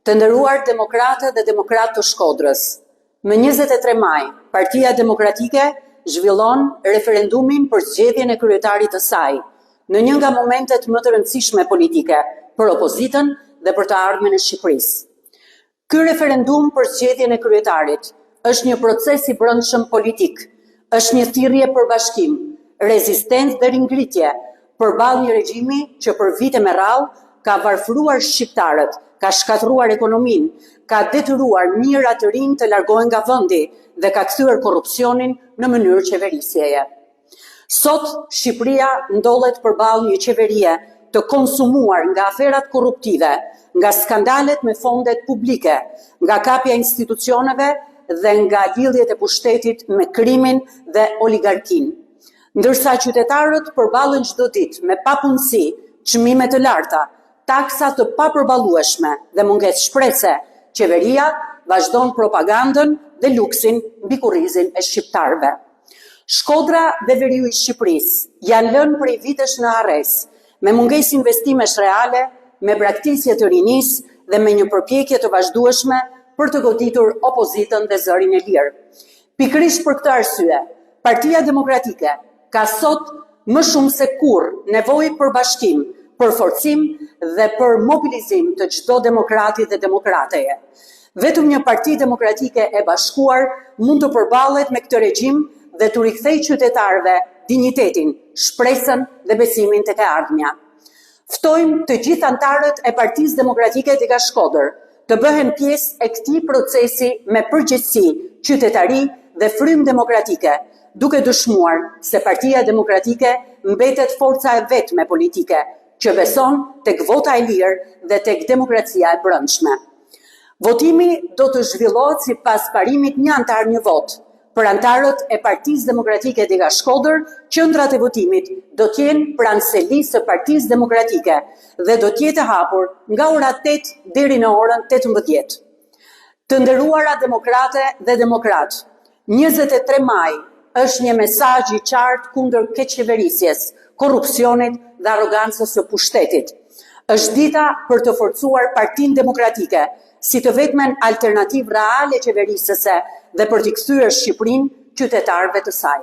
Të nderuar demokrate dhe demokratë të Shkodrës, më 23 maj, Partia Demokratike zhvillon referendumin për zgjedhjen e kryetarit të saj, në një nga momentet më të rëndësishme politike për opozitën dhe për të ardhmen e Shqipërisë. Ky referendum për zgjedhjen e kryetarit është një proces i brendshëm politik, është një thirrje për bashkim, rezistencë dhe ringritje përballë një regjimi që për vite me radhë ka varfëruar shqiptarët, ka shkatërruar ekonominë, ka detyruar mijëra të rinj të largohen nga vendi dhe ka kthyer korrupsionin në mënyrë qeverisjeje. Sot, Shqipëria ndodhet përballë një qeverie të konsumuar nga aferat korruptive, nga skandalet me fondet publike, nga kapja e institucioneve dhe nga lidhjet e pushtetit me krimin dhe oligarkinë. Ndërsa qytetarët përballen çdo ditë me papunësi, çmime të larta, taksa të papërballueshme dhe mungesë shprese, qeveria vazhdon propagandën dhe luksin mbi kurrizin e shqiptarëve. Shkodra dhe veriu i Shqipërisë janë lënë prej vitesh në harresë, me mungesë investimesh reale, me braktisje të rinisë dhe me një përpjekje të vazhdueshme për të goditur opozitën dhe zërin e lirë. Pikërisht për këtë arsye, Partia Demokratike ka sot më shumë se kurrë nevojë për bashkim, për forcim dhe për mobilizim të çdo demokrati dhe demokrateje. Vetëm një parti demokratike e bashkuar mund të përballet me këtë regjim dhe t'u rikthejë qytetarëve dinjitetin, shpresën dhe besimin tek e ardhmja. Ftojmë të gjithë anëtarët e Partisë Demokratike Dega Shkodër të bëhen pjesë e këtij procesi me përgjegjësi, qytetari dhe frymë demokratike, duke dëshmuar se Partia Demokratike mbetet forca e vetme politike që beson tek vota e lirë dhe tek demokracia e brendshme. Votimi do të zhvillohet sipas parimit një anëtar një votë. Për anëtarët e Partisë Demokratike Dega Shkodër, qendrat e votimit do të jenë pranë selisë së Partisë Demokratike dhe do të jetë e hapur nga ora 8 deri në orën 18. Të nderuara demokrate dhe demokratë, 23 maj është një mesazh i qartë kundër keqqeverisjes, korrupsionit dhe arrogancës së pushtetit. Është dita për të forcuar Partinë Demokratike si të vetmen alternativë reale qeverisëse dhe për t'i kthyer Shqipërinë qytetarëve të saj.